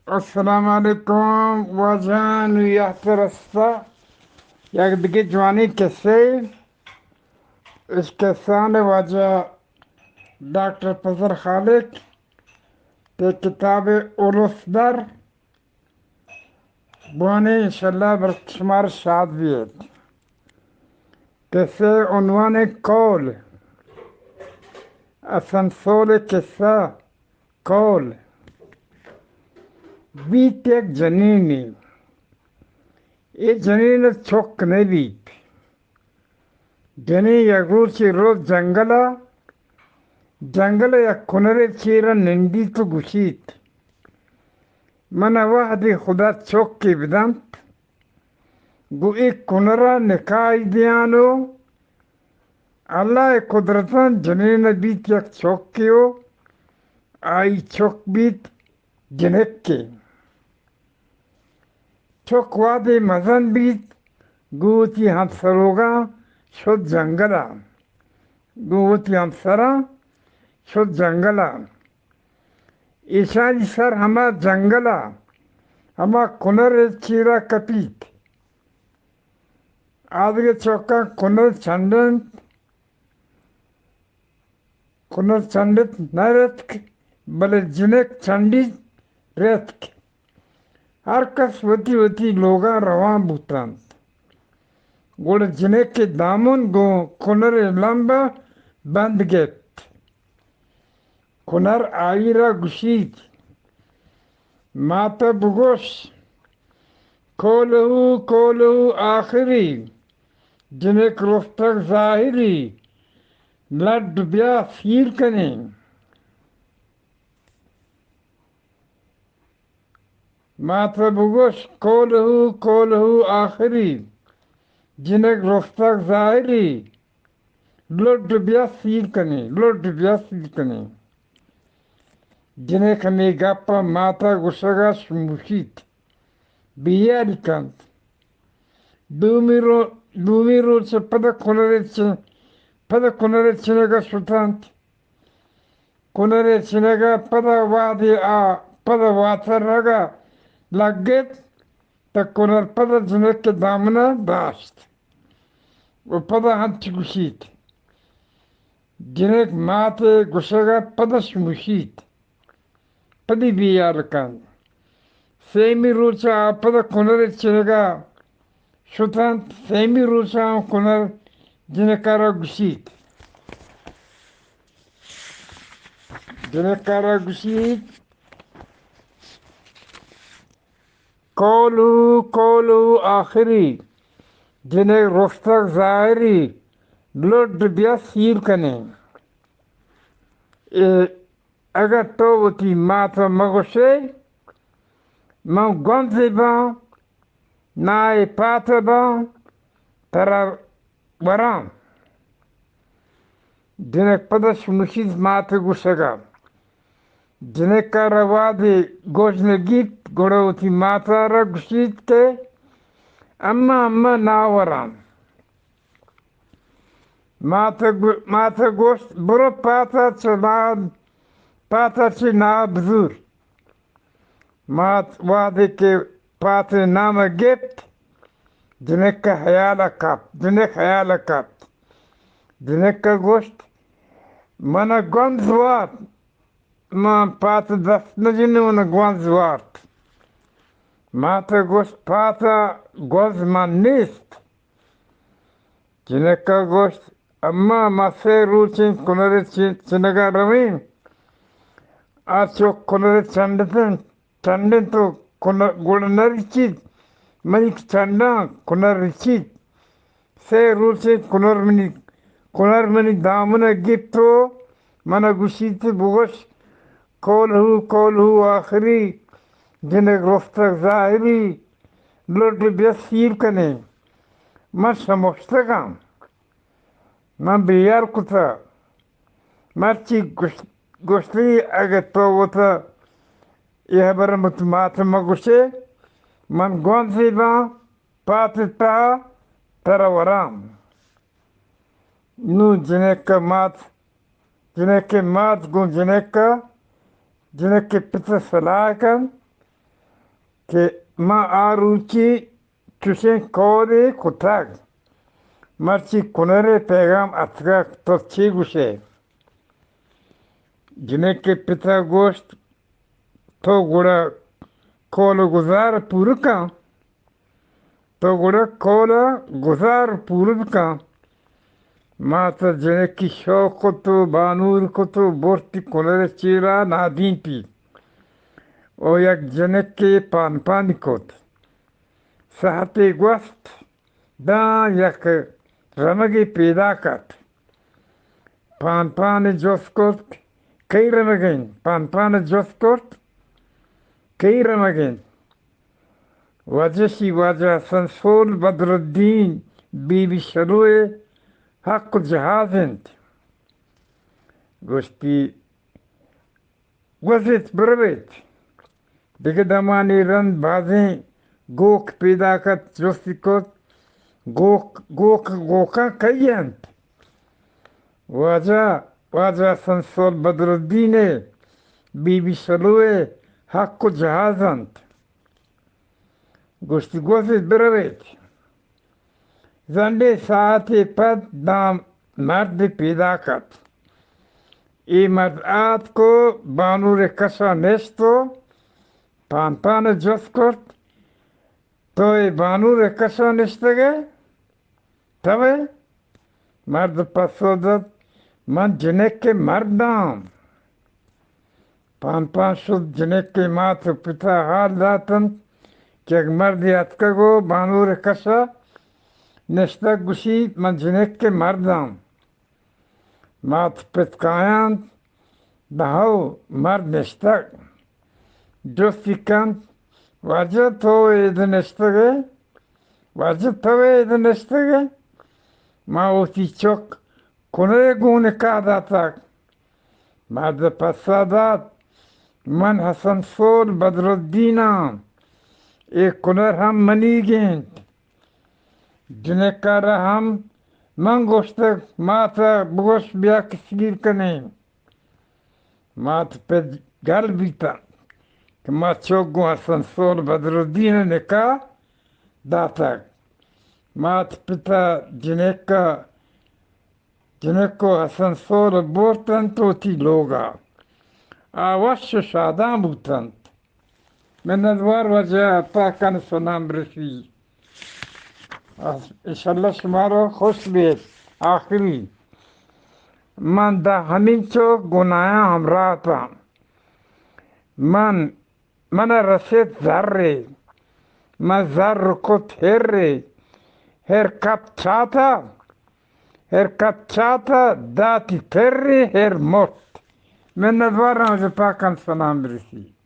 السلام علیکم واجہاں، نوں یات رستہ یک دگہ جوانیں قصہ۔ اش قصہ ءِ واجہ ڈاکٹر فضل خالق کہ کتاب الس در بوانیں، انشاءاللہ بر شمار شاد بیت۔ قصہ عنوان قول، اسنسول قصہ قول۔ بیت یک جنینے، اے جنین ءَ چک نہ بیت۔ جنین یک روچے روت جنگل ءَ، جنگل ءَ یک کنرے چیر ءَ نندیت ءُ گوشیت، من ءَ وہدے خدا چکے بدنت، گوں اے کنر ءَ نکاہی دیان ءُ اللہ ءِ قدرتاں جنین ءَ بیت یک چکے ءُ آئی چک بیت جنکے۔ چک وہدے مزن بیت، گوں وتی ہمسروگاں شت جنگل ءَ۔ گوں وتی ہمسراں شت جنگل ءَ۔ ایشانی سر ہما جنگل ءَ، ہما کنر ءِ چیر ءَ کپیت۔ آدگہ چکاں کنر چنڈنت، کنر چنڈت نہ رتک، بلے جنک چنڈی رتک۔ ہر کس وتی وتی لوگاں روان بوتنت۔ گڑا جنک ءِ دامن گوں کنر ءِ لمب ءَ بند گپت۔ کنر آئی را گوشیت، مات ءَ بگوش، کولہو کولہو آخری، جنک رستگ ظاہری، لڈ بیا سیر کنیں۔ مات ءَ بگوش، کولہو کولہو آخری، جنک رستگ ظاہری، لڈ بیا سیر کنیں، لڈ بیا سیر کنیں۔ جنک ہمے گپ ءَ مات ءِ گوشگ ءَ شموشیت، بے ہیالی کنت۔ دومی رو-، دومی روچ ءَ پد کنر ءِ چ-، پد کنر ءِ چنگ ءَ شتنت۔ کنر ءِ چنگ ءَ پد وہدے آ پد واترگ ءَ لگت، تہ کنر پدا جنک ءِ دامن ءَ داشت ءُ پدا انچ گوشیت، جنک مات ءِ گوشگ ءَ پدا شموشیت، پدی بے ہیال کنت۔ سیمی روچ ءَ آ پدا کنر ءِ چنگ ءَ شتنت۔ سیمی روچ ءَ ہم کنر جنک ءَ را گوشیت، جنک ءَ را گوشیت، کولہو کولہو آخری، جنک رستگ ظاہری، لڈ بیا سیر کنیں۔ اے اگاں تو وتی مات ءَ مہ گوشئے، من گونزے باں، ناہ ءِ پات ءَ باں، ترا وراں۔ جنک پدا شموشیت مات ءِ گوشگ ءَ۔ جنک ءَ را وہدے گوش نہ گیپت، گڑا وتی مات ءَ را گوشیت کہ اماں، اماں، ناہ وراں۔ مات ءَ گو-، مات ءَ گوشت، برو پات ءَ چہ ناہ، پات ءَ چہ ناہ بزور۔ مات وہدے کہ پات ءِ نام ءَ گپت، جنک ءِ ہیال ءَ کپت، جنک ہیال ءَ کپت۔ جنک ءَ گوشت، من ءَ گونز وارت، من پات ءَ دست نہ جنوں، من ءَ گونز وارت۔ مات ءَ گوشت، پات ءَ گونز من نیست۔ جنک ءَ گوشت، اماں، ما سے روچ اِنت کنر ءِ چ-، چنگ ءَ رویں۔ آ چک کنر ءَ چنڈت اِنت، چنڈ اِنت ءُ کنر گڑا نہ رچیت۔ منی چنڈاں کنر رچیت۔ سے روچ اِنت کنر منی، کنر منی دامن ءَ گپت ءُ من ءَ گوشیت، بگوش، کولہو، کولہو آخری، جنک رستگ ظاہری، لڈ بیا سیر کنیں۔ من شمشتگ آں۔ من بے ہیال کتہ۔ مرچی گوش-، گوشتگی، اگہ تو وت ءَ اے ہبر ءَ وتی مات ءَ مہ گوشئے، من گونزے باں، پات ءِ تہا ترا وراں۔ نوں جنک ءِ مات، جنک ءِ مات گوں جنک ءَ، جنک ءِ پت ءَ صلاح کنت۔ کہ ما آ روچی چوشیں کولے کتگ، مرچی کنرے پیغام اتکگ، تو چی گوشے؟ جنک ءِ پت ءَ گوشت، تو گڑا کول ءُ گزار پور کن، تو گڑا کول ءُ گزار پور بکن۔ مات ءَ جنکی شوک کت ءُ بانور کت ءُ برتی کنر ءِ چیرا نادینتی ءُ یک جنکے پانپانی کت۔ ساعتے گوست، داں یک رمگے پیداک ات۔ پانپان ءَ جست کرت، کئی رمگ انت؟ پانپان ءَ جست کرت، کئی رمگ انت؟ واجہ شی واجہ حسن سول بدرالدین بی بی شلو ءِ حق ءُ جہاز انت۔ گوشتی، گوزیت برویت۔ دگہ دمانے رند بازیں گوک پیداک ات، جستی کت، گوک، گوک، گوکاں کئی انت؟ واجہ، واجہ حسن سول بدرالدین ءِ بی بی شلو ءِ حق ءُ جہاز انت۔ گوشتی، گوزیت برویت۔ زنڈے ساعتے پد داں مردے پیداک ات۔ اے مرد آتک ءُ بانور ءِ کشا نشت ءُ پانپان ءَ جست کرت، تو اے بانور ءِ کشا نشتگ ئے؟ تو ئے؟ مرد پسو دات، من جنک ءِ مرد آں۔ پانپان شت، جنک ءِ مات ءُ پت ءَ حال داتنت کہ یک مردے اتکگ ءُ بانور ءِ کشا نشتگ، گوشیت، من جنک ءِ مرد آں۔ مات پت کاینت، داں ہو مرد نشتگ۔ جستی کنت، واجہ تو اید نشتگ ئے؟ واجہ تو اید نشتگ ئے؟ ما وتی چک کنرے گوں نکاح داتگ۔ مرد پسہ دات، من حسن سول بدرالدین آں، اے کنر ہم منیگ انت۔ جنک ءَ را ہم من گوشتگ، مات ءَ بگوش بیا کہ سیر کنیں۔ مات پت گل بیتنت کہ ما چک گوں حسن سول بدرالدین ءَ نکاح داتگ۔ مات پت ءَ جنک ءَ، جنک ءُ حسن سول ءَ برتنت وتی لوگ ءَ۔ آ وش ءُ شاداں بوتنت۔ منتوار واجہ پاکان سلام برسی۔ انشاءاللہ شمارا خوش بیت۔ آخری من داں ہمینچو گناہاں ہمراہ اتاں۔ من، من ءَ رسیت زرے، من زر کت ہرے، ہر کپت چاتا، ہر کپت چاتا داتی پرے، ہر مرت۔ منتوار واجہ پاکان سلام برسی۔